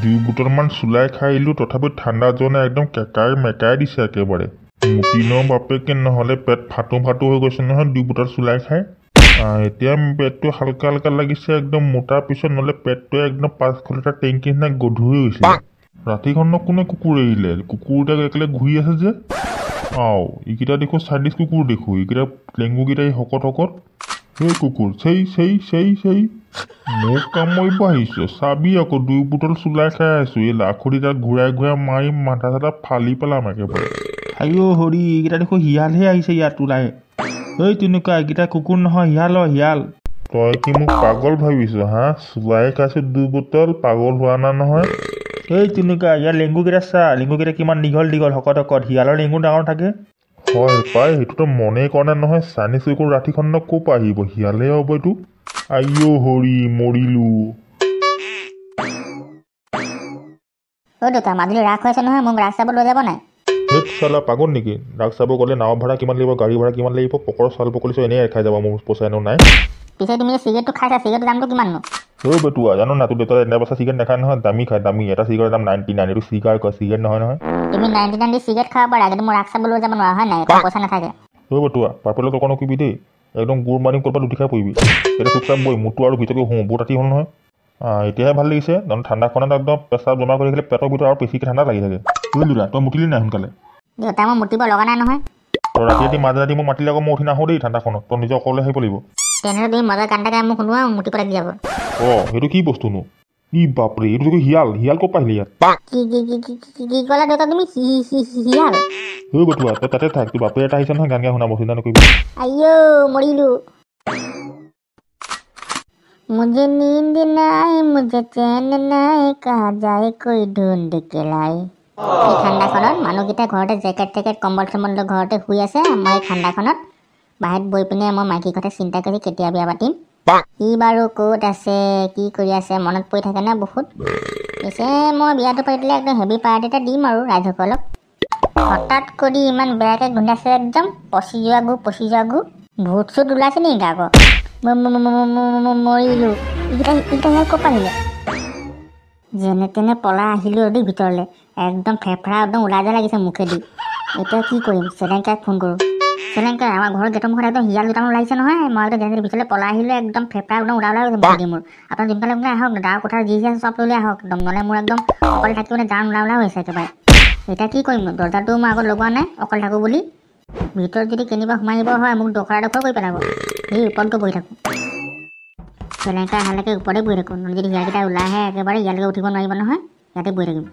দুই বোটলমান চুলাই খাই আহিলোঁ, তথাপিও ঠাণ্ডা যোৱা নাই, একদম কেঁকাই মেকাই দিছে একেবাৰে। মুতিনৰ বাপেকে নহ'লে পেট ফাটো ফাটো হৈ গৈছে নহয় দুই বোটল চুলাই খাই। এতিয়া পেটটো হালকা হালকা লাগিছে একদম মোটাৰ পিছত, নহ'লে পেটটোৱে একদম 500 লিটাৰ টেংকি নিচিনা গধুৰ হৈ গৈছিলে। ৰাতিখনক কোনে কুকুৰ এৰিলে? কুকুৰকেইটা একেলগে ঘূৰি আছে যে। আও এইকেইটা দেখোঁ চাইনিজ কুকুৰ দেখোঁ, এইকেইটা লেঙুকেইটা এই শকত শকত। সেই কুকুৰ সেই সেই সেই সেই মোক কামুৰিব আহিছ, চাবি আকৌ। দুই বোটল চুলাই খাই আছোঁ, এই লাখুটিডাল ঘূৰাই ঘূৰাই মাৰি মাথা চাথা ফালি পেলাম একেবাৰে। আইঅ' হৰি, এইকেইটা দেখোঁ শিয়ালহে আহিছে ইয়াত ওলাই। ঐ তেনেকুৱা, এইকেইটা কুকুৰ নহয়, শিয়াল হয় শিয়াল। তই কি মোক পাগল ভাবিছ হা? চুলাই খাইছোঁ দুই বোটল, পাগল হোৱা নাই নহয়। এই তেনেকুৱা, ইয়াৰ লেঙুকেইটা চা, লেঙুকেইটা কিমান দীঘল দীঘল শকত শকত, শিয়ালৰ লেঙু ডাঙৰ থাকে। হয় পাই, সেইটোতো মনেই কৰা নাই নহয়। চাইনিজ কুকুৰ ৰাতিখননো ক'ৰ পৰা আহিব? শিয়ালহে হ'ব এইটো। আইঅ' হৰি, মৰিলোঁ। অ' দেউতা, মাজুলী ৰাস হৈ আছে নহয়, মোক ৰাস চাব লৈ যাব নাই? ধেত চালা, পাগল নেকি? ৰাস চাব গ'লে নাৱৰ ভাড়া কিমান লাগিব, গাড়ী ভাড়া কিমান লাগিব, পকৰ চাউল পকলি চব এনেই খাই যাব, মোৰ পইচা এনেও নাই। পিছে তুমি যে চিগাৰেটটো খাইছা, চিগাৰেটৰ দামটো কিমাননো? অ' বেটুৱা, জানো না তোৰ দেউতাই এনে বস্তা চিগাৰেট নাখায় নহয়, দামী খায় দামী। এটা চিগাৰেটৰ দাম 99, এইটো চিগাৰ কয়, চিগাৰেট নহয় নহয়। তুমি 99 দি চিগাৰেট খাব পাৰা, কিন্তু মোক ৰাস চাব লৈ যাব নোৱাৰা হয় নাই? একো পইচা নাথাকে। অ' বেটুৱা, পাপেলৰ তৰ্ক নকৰিবি দেই, একদম গোৰ মাৰিম ক'ৰবাত লুটি খাই পৰিবি। এতিয়া চুপচাপ বহি মোৰটো আৰু ভিতৰতে শুওঁ, বহুত ৰাতি হ'ল নহয়। এতিয়াহে ভাল লাগিছে, নহ'লে ঠাণ্ডাখনত একদম পেচাব জমা কৰি থাকিলে পেটৰ ভিতৰত আৰু বেছিকৈ ঠাণ্ডা লাগি থাকে। ঐ ল'ৰা, তই মুতিলি নাই সোনকালে? দেউতা, মই মুতিব লগা নাই নহয়। তই ৰাতি ৰাতি মাজে ৰাতি মোক মাতিলে আকৌ মই উঠি নাহোঁ দেই ঠাণ্ডাখনত, তই নিজে অকলে আহিব লাগিব। তেনেহ'লে তুমি মজাৰ গান এটা গাই মোক শুনোৱা, মুতিব লাগি যাব। অঁ, সেইটো কি বস্তুনো? ই বাপৰে, এইটো দেখোন শিয়াল। শিয়াল ক'ৰ পৰা আহিলে ইয়াত? কি কি কি কি কি কি ক'লা দেউতা তুমি? শিয়াল? ঐ বটুৱা, তই তাতে থাক, তোৰ বাপেৰে এটা আহিছে নহয় গান গাই শুনাব, চিন্তা নকৰিবি। আইঅ' মৰিলোঁ, মুঝে नींद নাই মুঝে चैन নাই कहाँ जाए कोई ढूंढ के लाए। এই ঠাণ্ডাখনত মানুহকেইটা ঘৰতে জেকেট চেকেট কম্বল চম্বল লৈ ঘৰতে শুই আছে, মই এই ঠাণ্ডাখনত বাহিৰত বহি পিনে মই মাইকীৰ কথা চিন্তা কৰি কেতিয়া বিয়া পাতিম, সি বাৰু ক'ত আছে, কি কৰি আছে, মনত পৰি থাকে না বহুত। পিছে মই বিয়াটো পাতিলে একদম হেভি পাৰ্টি এটা দিম আৰু ৰাইজসকলক। হঠাৎ কৰি ইমান বেয়াকৈ গোন্ধাইছে, একদম পচি যোৱা গু, পচি যোৱা গু, ভূত চুত ওলাইছে নেকি আকৌ? মৰিলোঁ, এইকেইটা এইকেইটা ইয়াত ক'ৰ পৰা আহিলে? যেনে তেনে পলাই আহিলোঁ আৰু দেই ভিতৰলৈ, একদম ফেফৰা একদম ওলাই যোৱা লাগিছে মুখেদি। এতিয়া কি কৰিম? চেলেংকাক ফোন কৰোঁ। চেলেংকা, আমাৰ ঘৰৰ গেটৰ মুখত একদম শিয়াল দুটামান ওলাইছে নহয়, মই একদম যেনে তেনে ভিতৰলৈ পলাই আহিলোঁ, একদম ফেফৰা একদম ওলাই ওলাই গৈছে মুখেদি মোৰ। আপুনি সোনকালে সোনকালে আহক, দাৰ কোঠাৰ যি যি আছে চব লৈ আহক একদম, নহ'লে মোৰ একদম অকলে থাকিব মানে জান ওলাই ওলাই হৈছে একেবাৰে। এতিয়া কি কৰিম? দৰ্জাটো মই আগত লগোৱা নাই, অকলে থাকোঁ বুলি। ভিতৰত যদি কেনিবা সোমাই আহিব হয় মোক দখৰা দখৰ কৰি পেলাব। সেই ওপৰত গৈ বহি থাকোঁ, চেলেংকা অহালৈকে ওপৰতে বহি থাকোঁ, নহ'লে যদি শিয়ালকেইটা ওলাই আহে একেবাৰে ইয়ালৈকে উঠিব নোৱাৰিব নহয়, ইয়াতে বহি থাকিম।